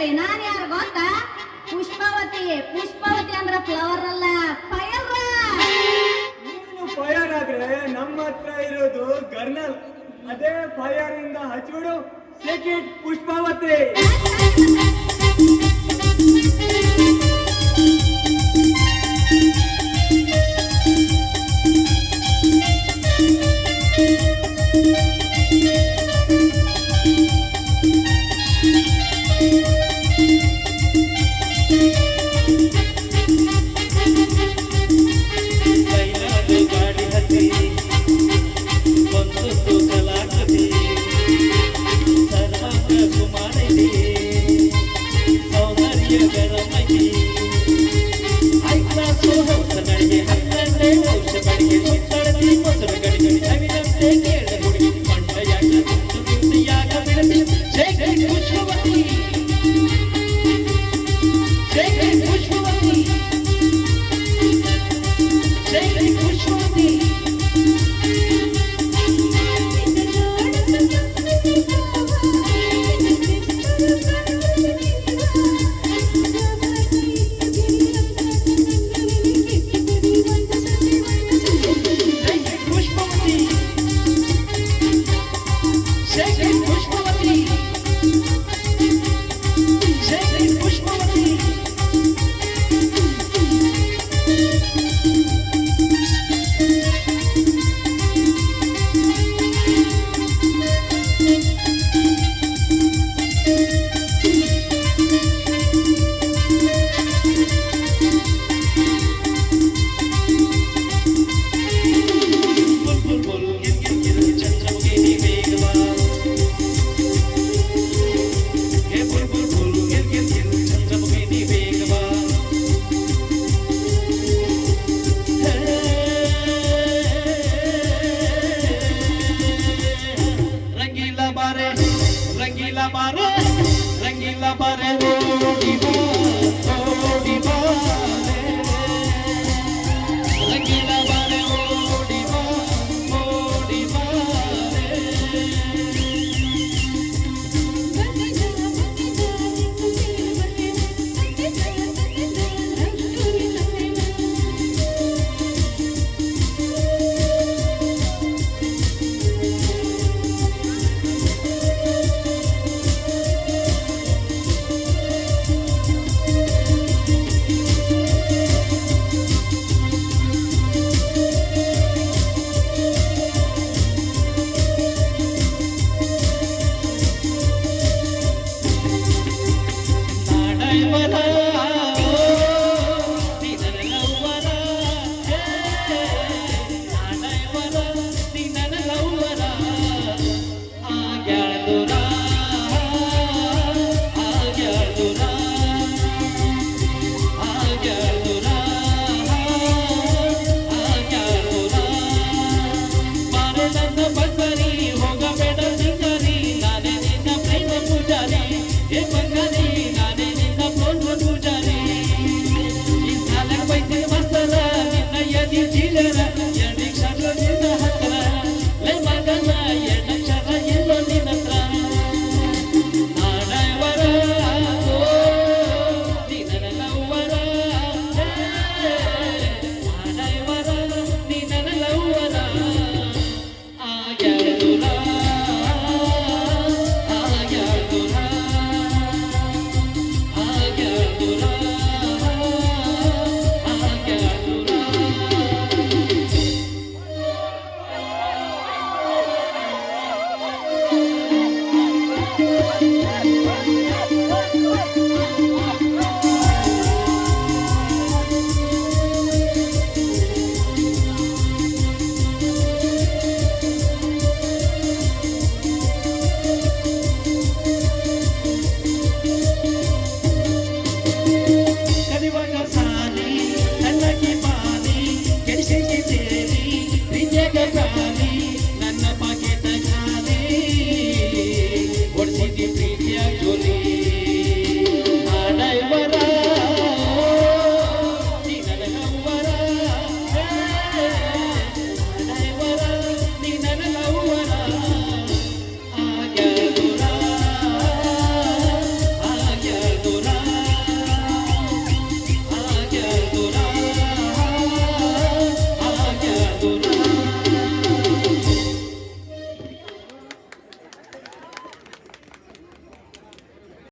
ಇರ್ಲಿ, ನಾನ್ ಯಾರು ಗೊತ್ತಾ? ಪುಷ್ಪಾವತಿ. ಪುಷ್ಪಾವತಿ ಅಂದ್ರ ಫ್ಲವರ್ ಅಲ್ಲ, ಫೈರ್. ನೀನು ಫೈರ್ ಆದ್ರೆ ನಮ್ಮ ಹತ್ರ ಇರೋದು ಗರ್ನಲ್. ಅದೇ ಫೈರ್ ಇಂದ ಹಚ್ಬಿಡು. ಸೆಕೆಂಡ್ ಪುಷ್ಪಾವತಿ. ಕೈಲಾದ ಗಾಡಿ ಹತ್ತಿ ಬಂದದ್ದು ಕಲಾಕೃತಿ, ಸರ್ವಾಂಗ ಸುಮಾರೈತಿ, ಸೌಂದರ್ಯ ಗರಮೈತಿ. ಹೈ ಕ್ಲಾಸು ಹೌಸ ನಡಿಗೆ, ಹತ್ತಂಡೆ ವಂಶ ಬಡಿಗೆ, ಸುತ್ತಳತಿ ಮೊಸರು ಗಡಿಗೆ, ನವಿಲಂತೆ ಕೇಳ ಹುಡುಗಿ, ಮಂಡ ಯಾಕ ತುಸು ಯಾಕ ಬಿಡತಿ? ಶೇಖ ಪುಷ್ಪವತಿ, ಶೇಖ ಪುಷ್ಪವತಿ, ಶೇಖ ಪುಷ್ಪವತಿ. ಶೇಖ ಪುಷ್ಪವತಿ, ಶೇಖ ಪುಷ್ಪವತಿ, ಶೇಖ ಪುಷ್ಪವತಿ. ಬುಲ್ ಬುಲ್ ಬುಲ್ ಗಿರ್ ಗಿರ್ ಗಿರ್ ಚಂದ್ರಮುಖಿ ನೀ ಬೇಗ ಬಾ. ಹೇ ಬುಲ್ ಬುಲ್ ಬುಲ್ ಗಿರ್ ಗಿರ್ ಗಿರ್ ಚಂದ್ರಮುಖಿ ನೀ ಬೇಗ ಬಾ. ಹೇ, ರಂಗೀಲಾ ಬಾರೆ, ರಂಗೀಲಾ ಬಾರೆ, ರಂಗೀಲಾ ಬಾರೆ, ಓಡಿ ಬಾ, ಓಡಿ ಬಾ ರಂಗೀಲಾ ಬಾರೆ, ಓಡಿ ಬಾ, ಓಡಿ ಬಾ. ನಾಡೈವರ